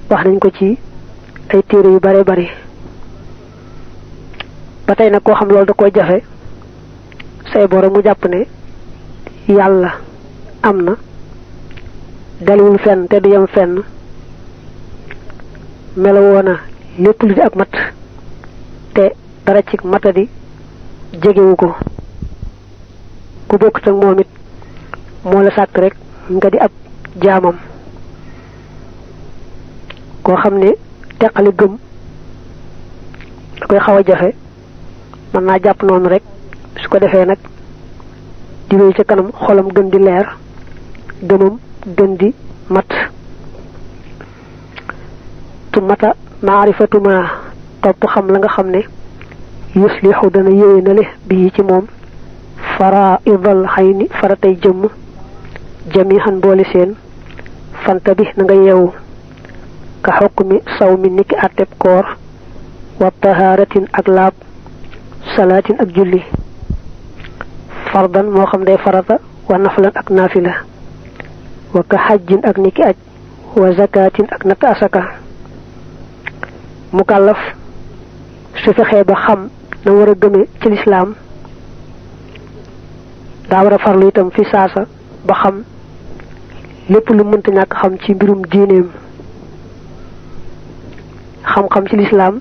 wax nañ ko ci ay téere yu bare bari ba tey nag koo xam loolu da koy jafe say borom mu jàpp ne yàlla am na dalul fenn te du yem fenn melowoo na lépp lu di ak mat te dara ci matadi jegewu ko ku bokkut ak moom it moo la sàkk rek nga di ab jaamam koo xam ne teqali gëm da koy xaw a jafe mën naa jàpp noonu rek su ko defee nag di wéy ca kanam xolam gën di leer gëmam gën di mat tu mata maarifatuma topp xam la nga xam ne yuslihu dana yéwénale bii ci moom faraidal xayni faratay jëmm jamihan boole seen fanta bi na nga yeewu ka xukmi saw mi niki àtteb koor wa taharatin ak laab salaatin ak julli fardan moo xam day farata wa naflan ak naafila wa ka xajjin ak niki aj wa zakatin ak natt asaka mukallaf su fexee ba xam na war a gëme ci lislaam daa war a farlu itam fi saasa ba xam lépp lu mënta ñàkk xam ci mbirum diineem xam-xam ci lislaam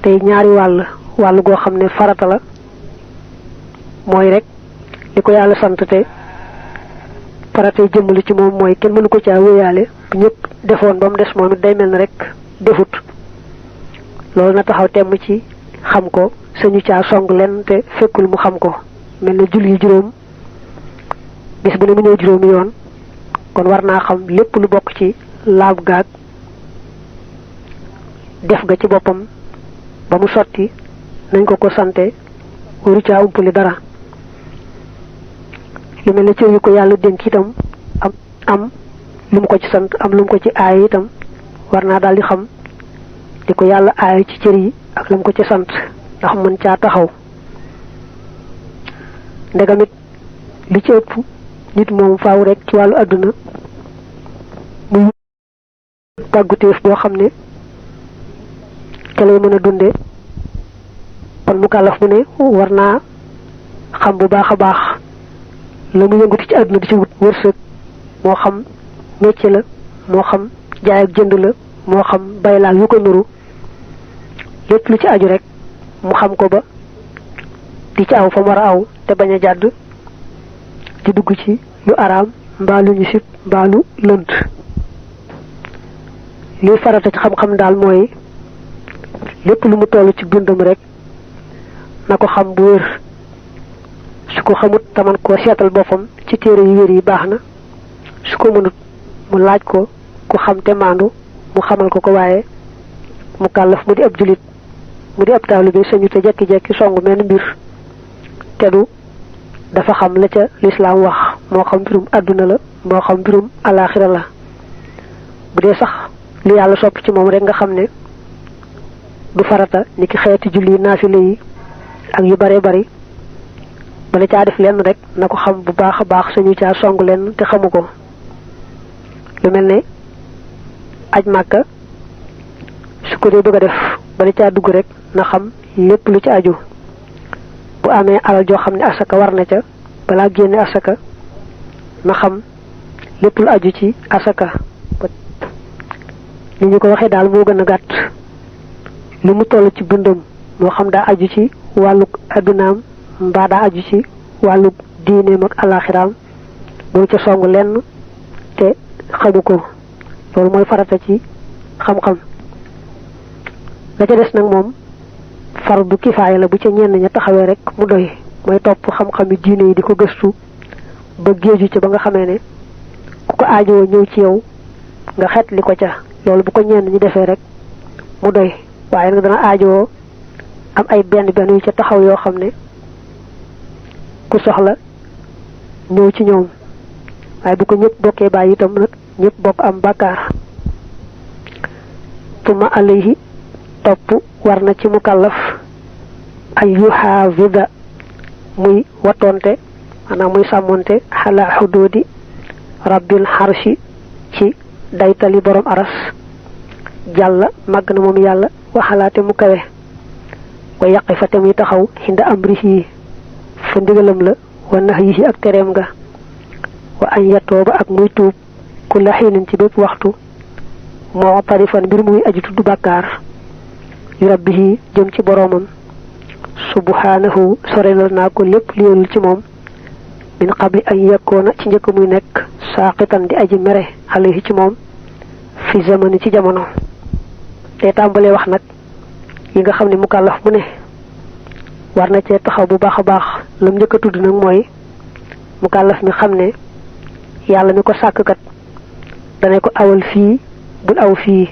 tey ñaari wàll goo xam ne farata la mooy rek li ko yàlla sant te faratay jëmmali ci moom mooy kenn mënu ko caa wéyaale bu ñëpp defoon ba mu des moom it day mel ne rek defut loolu na taxaw temm ci xam ko sañu caa song lenn te fekkul mu xam ko mel na julli juróom bis bu ne mu ñëw juróomi yoon kon war naa xam lépp lu bokk ci laab gaag def ga ci boppam ba mu sotti nañ ko sante waru caa umpali dara lu mel ne cër yu ko yàlla dénk itam am lu mu ko ci sant am lu mu ko ci aay itam war naa daal di xam di ko yàlla aay ci cër yi ak lu mu ko ci sant ndax mën caa taxaw ndegamit li ci ëpp nit moom faaw rek ci wàllu àdduna muy tàgguteef boo xam ne te lay mën a dunde kon mu kàllaf mu ne war naa xam bu baax a baax la mu yënguti ci àdduna di ci wut wërsëg moo xam métier la moo xam jaay ak jënd la moo xam baylaal yu ko nuru lépp lu ci aju rek mu xam ko ba di ci aw fa mu war a aw te bañ a jàdd di dugg ci lu araam mbaa lu ñu sib mbaa lu lënt liy farata ci xam-xam daal mooy lépp lu mu toll ci dundam rek na ko xam bu wér su ko xamut taman koo seetal boppam ci téere yu wér yi baax na su ko mënut mu laaj ko ku xam te maandu mu xamal ko waaye mu kàllaf mu di ab julit mu di ab taalibe sañu te jekki-jekki songu menn mbir te du dafa xam la ca lislaam wax moo xam mbirum àdduna la moo xam mbirum alaaxira la bu dee sax li yàlla sopp ci moom rek nga xam ne du farata ni ki xeeti julli naafile yi ak yu bare bari bala caa def lenn rek na ko xam bu baax a baax sañu caa song lenn te xamu ko lu mel ne aj màkka su ko dee bëgg a def bala caa dugg rek na xam lépp lu ci aju bu amee alal joo xam ne asaka war na ca balaa génne asaka na xam lépp lu aju ci asaka ni ñu ko waxee daal moo gën a gàtt lu mu toll ci dundam moo xam daa aju ci wàllu addunaam mbaa daa aju ci wàllu diineem ak alaxiraam boo ca song lenn te xamu ko loolu mooy farata ci xam-xam la ca des nag moom fardu kifaaya la bu ca ñenn ña taxawee rek mu doy mooy topp xam-xami diine yi di ko gëstu ba géeju ca ba nga xamee ne ku ko aajowoo ñëw ci yow nga xet li ko ca loolu bu ko ñenn ñi defee rek mu doy waaye nag dana aajowoo am ay benn yu ca taxaw yoo xam ne ku soxla ñëw ci ñoom waaye bu ko ñëpp bokkee bàyyi itam nag ñëpp bokk am bàkkaar tuma alayhi topp war na ci mukallaf ay yuhaafida muy wattonte maanaam muy sàmmonte xala xuduudi rabbil xarshi ci daytali borom aras jàlla màgg na moom yàlla waxalaate mu kawe wa yàqi fa te muy taxaw xinda amrihi fa ndigalam la wa nahyihi ak tereem nga wa an yatooba ak muy tuub kulla xiinin ci bépp waxtu moo tarifan mbir muy aji tudd bàkkaar yu rabbihi jëm ci boroomam subhanahu sorenal naa ko lépp liyoolul ci moom min qabli ay yakkoona ci njëkk muy nekk saaqitan di aji mere alayhi ci moom fi zamani ci jamono te tàmbalee wax nag yi nga xam ne mukallaf mu ne war na cee taxaw bu baax a baax lam njëkk a tudd nag mooy mukallaf mi xam ne yàlla mi ko sàkkkat dana ko awal fii bul aw fii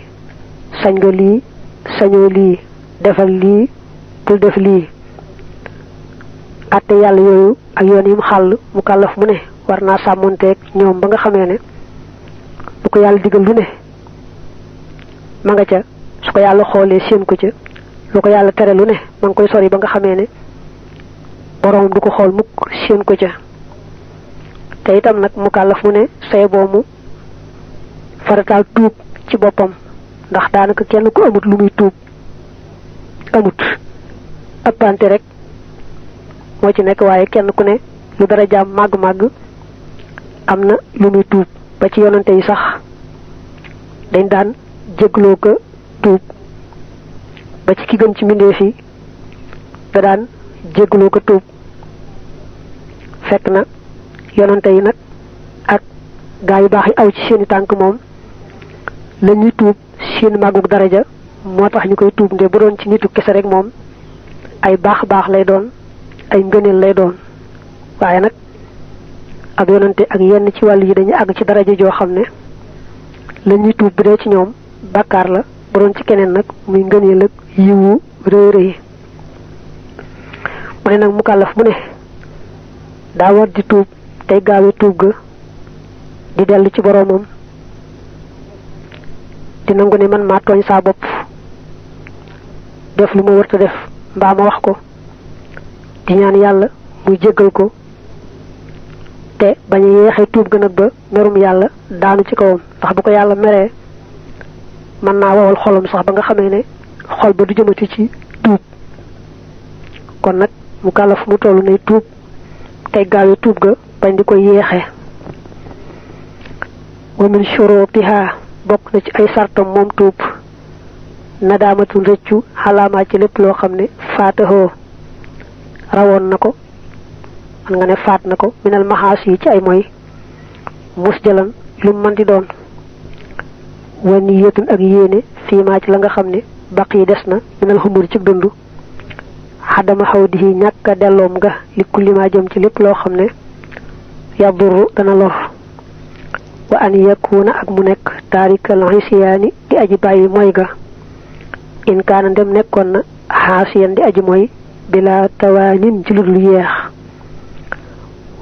sañ nga lii sañoo lii defal lii bul def lii àtte yàlla yooyu ak yoon yi mu xàll mukallaf mu ne war naa sàmmonteeg ñoom ba nga xamee ne lu ko yàlla digal lu ne ma nga ca su ko yàlla xoolee séen ko ca lu ko yàlla tere lu ne ma ngi koy sori ba nga xamee ne boroom du ko xool mukk séen ko ca te itam nag mukallaf mu ne say boomu farataal tuub ci boppam ndax daanaka kenn ku amut lu muy tuub amut ëppante rek moo ci nekk waaye kenn ku ne lu dara jaam màgg-màgg am na lu muy tuub ba ci yonante yi sax dañ daan jégloo ko tuub ba ci ki gën ci mbindeef yi da daan jégloo ko tuub fekk na yonante yi nag ak gaa yu baax yi aw ci seeni tànk moom la ñuy tuub seen màggug daraja moo tax ñu koy tuub nde bu doon ci nitu kese rek moom ay baax lay doon ay ngëneel lay doon waaye nag ak yonante ak yenn ci wàll yi dañuy àgg ci daraja joo xam ne la ñuy tuub bu dee ci ñoom bàkkaar la bu doon ci keneen nag muy ngëneel ak yiwu rëy rëy mu ne nag mukallaf mu ne daa war di tuub tey gaawe tuub ga di dellu ci boroomam di nangu ne man maa tooñ saa bopp def lu ma wërta def mbaa ma wax ko di ñaan yàlla muy jéggal ko te bañ a yeexee tuub ga nag ba merum yàlla daanu ci kawam ndax bu ko yàlla meree mën naa wowal xolam sax ba nga xamee ne xol ba du jëmati ci tuub kon nag mu kàllaf mu tollu nay tuub tey gaawe tuub ga bañ di ko yeexee wa min shurutiha bokk na ci ay sartam moom tuub nadaamatul rëccu xalaamaa ci lépp loo xam ne faatahoo rawoon na ko man nga ne faat na ko minal maxaas yi ci ay mooy mus jalan lu mën di doon wa niyatun ak yéene fii maa ci la nga xam ne baq yi des na minal xumur ci dund xadama xaw di ñàkk a delloom nga li kulli maa jëm ci lépp loo xam ne yadurru dana lor wa an yakuna ak mu nekk taarikal xisiyaani di aji bàyyi mooy ga in kaana ndem nekkoon na xaasiyan di aji mooy bila tawaanin ci lu dul yeex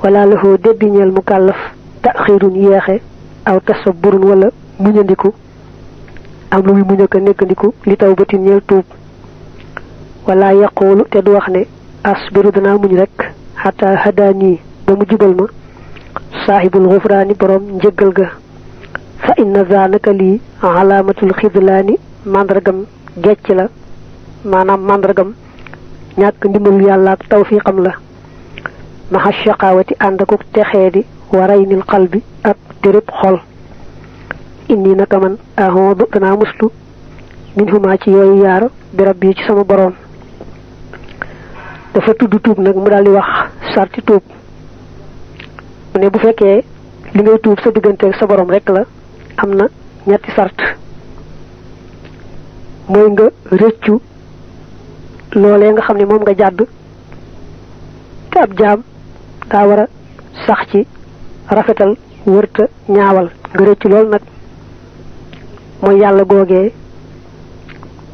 wala lahu débbi ñeel mu kàllaf taxirun yeexe aw tasaburun wala muñandiku am lu muy muña ko nekkandiku li taw batin ñeel tuub wala yaqulu te du wax ne asbiru danaa muñ rek xata hadaani ba mu jubal ma saahibul xufraani borom njëggal ga fa inna zanaka lii alaamatul xidlaani màndargam gecc la maanaam màndargam ñàkk ndimbalu yàlla ak tawfiqam la maxa shaqaawati ànd ak texee di waraynil qalbi ak dérëb xol inni naka man ahoodu danaa muslu min huma ci yooyu yaar bi rabbi ci sama boroom dafa tudd tuub nag mu daldi wax sarti tuub mu ne bu fekkee li ngay tuub sa digganteeg sa boroom rek la am na ñetti sart mooy nga rëccu loolee nga xam ne moom nga jàdd te ab jaam daa war a sax ci rafetal wërta ñaawal nga rëccu lool nag mooy yàlla googee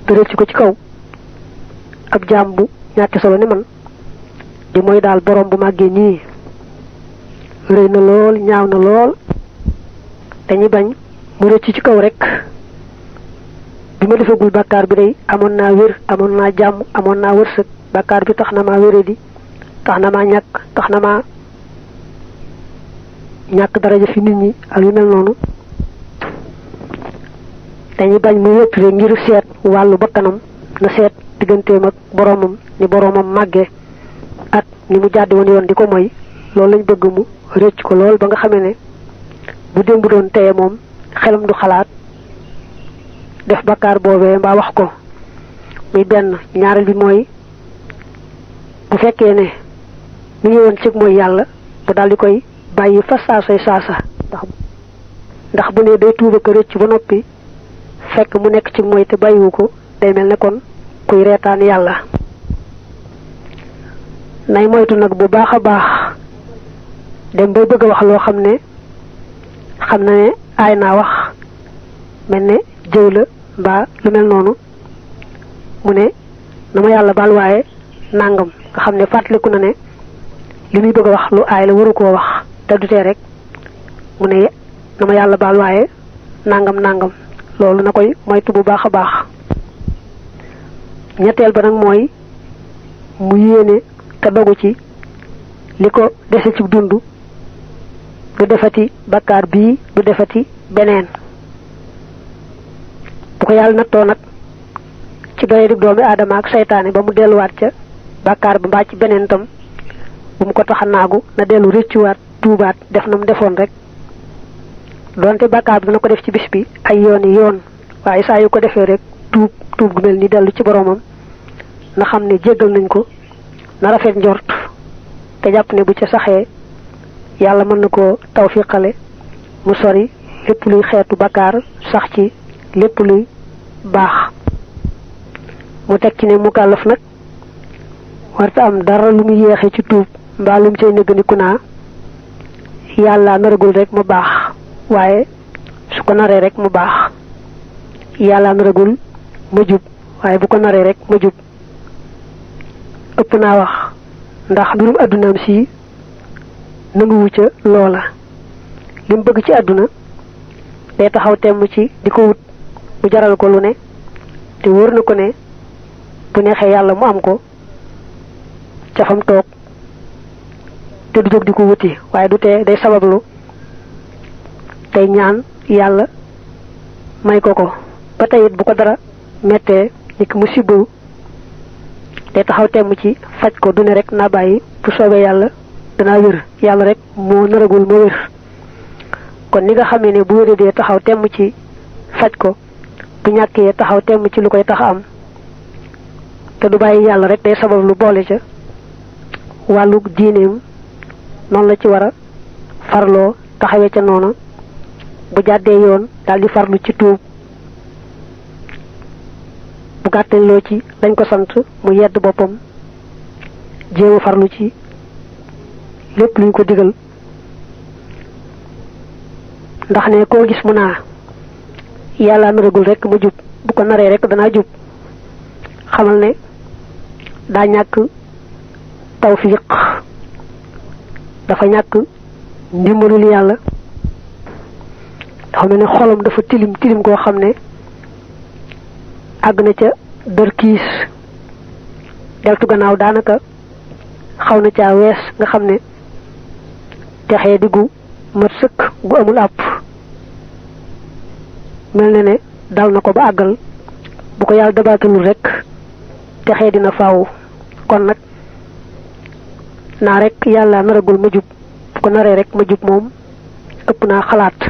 nga rëccu ko ci kaw ab jaam bu ñàkk solo ne man di mooy daal borom bu màggee nii rëy na lool ñaaw na lool dañuy bañ mu rëcc ci kaw rek bi ma defagul bàkkaar bi day amoon naa wér amoon naa jàmm amoon naa wërsëg bàkkaar bi tax na maa wéradi tax na maa ñàkk tax na maa ñàkk daraja fi nit ñi ak yu mel noonu dañuy bañ mu wépp rek ngir seet wàllu bakkanam na seet digganteem ak boromam ni boromam màggee ak ni mu jàddi woon yoon di ko moy loolu lañ bëgg mu rëcc ko lool ba nga xamee ne bu démb doon teye moom xelam du xalaat def bakkaar boobee mbaa wax ko. muy benn ñaareel bi mooy bu fekkee ne mi ngi woon cig mooy yàlla bu daal di koy bàyyi fa saasay saasa ndax bu ne day tuuba ko rëcc ba noppi fekk mu nekk ci mooy te bàyyiwu ko day mel ne kon kuy reetaan yàlla. nay moytu nag bu baax a baax dem bay bëgg a wax loo xam ne xam na ne aay naa wax mel ne jëw la mbaa lu mel noonu mu ne na ma yàlla baal waaye nangam nga xam ne fàttaliku na ne li muy bëgg a wax lu aay la waru koo wax te du tee rek mu ne na ma yàlla baal waaye nangam loolu na koy moytu bu baax a baax. ñetteel ba nag mooy mu yéene te dogu ci li ko dese ci dund du defati bakkaar bii du defati beneen. bu ko yàlla nattoo nag ci doye di doomi aadama ak seytaane ba mu delluwaat ca bakkaar ba mbaa ci beneen tam bu mu ko tax a naagu na dellu rëccuwaat tuubaat def na mu defoon rek donte bakkaar bi dana ko def ci bis bi ay yoon waaye saa yu ko defee rek tuub gu mel ni dellu ci boromam na xam ne jéggal nañ ko na rafet njort te jàpp ne bu ca saxee yàlla mën na koo tawfiqale mu sori lépp luy xeetu bakkaar sax ci lépp luy baax. mu teg ci ne mukallaf nag warta am dara lu mu yéexe ci tuub mbaa lu mu cay nëgganiku naa yàlla naragul rek mu baax waaye su ko naree rek mu baax yàlla naragul ma jub waaye bu ko naree rek ma jub. ëpp naa wax ndax mbirum àddunaam si nanguwu ca loola li mu bëgg ci àdduna day taxaw temm ci di ko wut mu jaral ko lu ne te wóor na ko ne bu neexee yàlla mu am ko ca fam toog te du jóg di ko wuti waaye du tee day sabablu tey ñaan yàlla may ko ba tey it bu ko dara mettee ni ki mu sibbu day taxaw temm ci faj ko du ne rek naa bàyyi bu soobee yàlla danaa wér yàlla rek moo naragul ma wér. kon ni nga xamee ne bu wéree dee taxaw temm ci faj ko bu ñàkkee taxaw temm ci lu koy tax am te du bàyyi yàlla rek day sabab lu boole ca wàllu diineem noonu la ci war a farloo taxawee ca noona bu jàddee yoon daal di farlu ci tuub bu gàttañ loo ci dañ ko sant mu yedd boppam jéem a farlu ci lépp luñ ko digal ndax ne koo gis mu naa yàlla naragul rek ma jub bu ko naree rek danaa jub xamal ne daa ñàkk tawfiq dafa ñàkk ndimbalul yàlla dafa mel ne xolam dafa tilim koo xam ne àgg na ca dër kiis deltu gannaaw daanaka xaw na caa wees nga xam ne texee diggu mat sëkk gu amul àpp mel na ne dal na ko ba àggal bu ko yàlla dabaatalul rek texee dina faaw kon nag naa rek yàlla naragul ma jub bu ko naree rek ma jub moom ëpp naa xalaat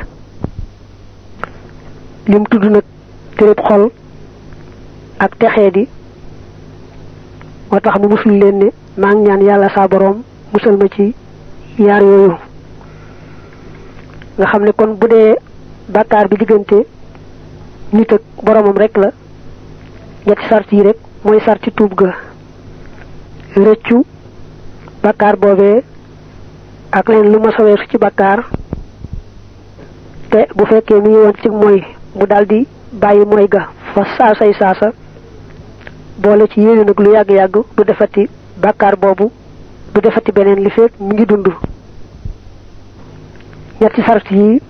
lim tudd nag téréb xol ak texee di moo tax mu musul leen ne maa ngi ñaan yàlla saa boroom musal ma ci yaar yooyu nga xam ne kon bu dee bàkkaar bi diggante nit ak boromam rek la ñetti sart yi rek mooy sart ci tuub ga rëccu bàkkaar boobee ak leen lu ma saweesu ci bàkkaar te bu fekkee mi ngi woon ci mooy mu daldi bàyyi mooy ga fa saasay saasa boole ci yéene nag lu yàgg-yàgg du defati bàkkaar boobu du defati beneen li fekk mi ngi dund ñetti sart yi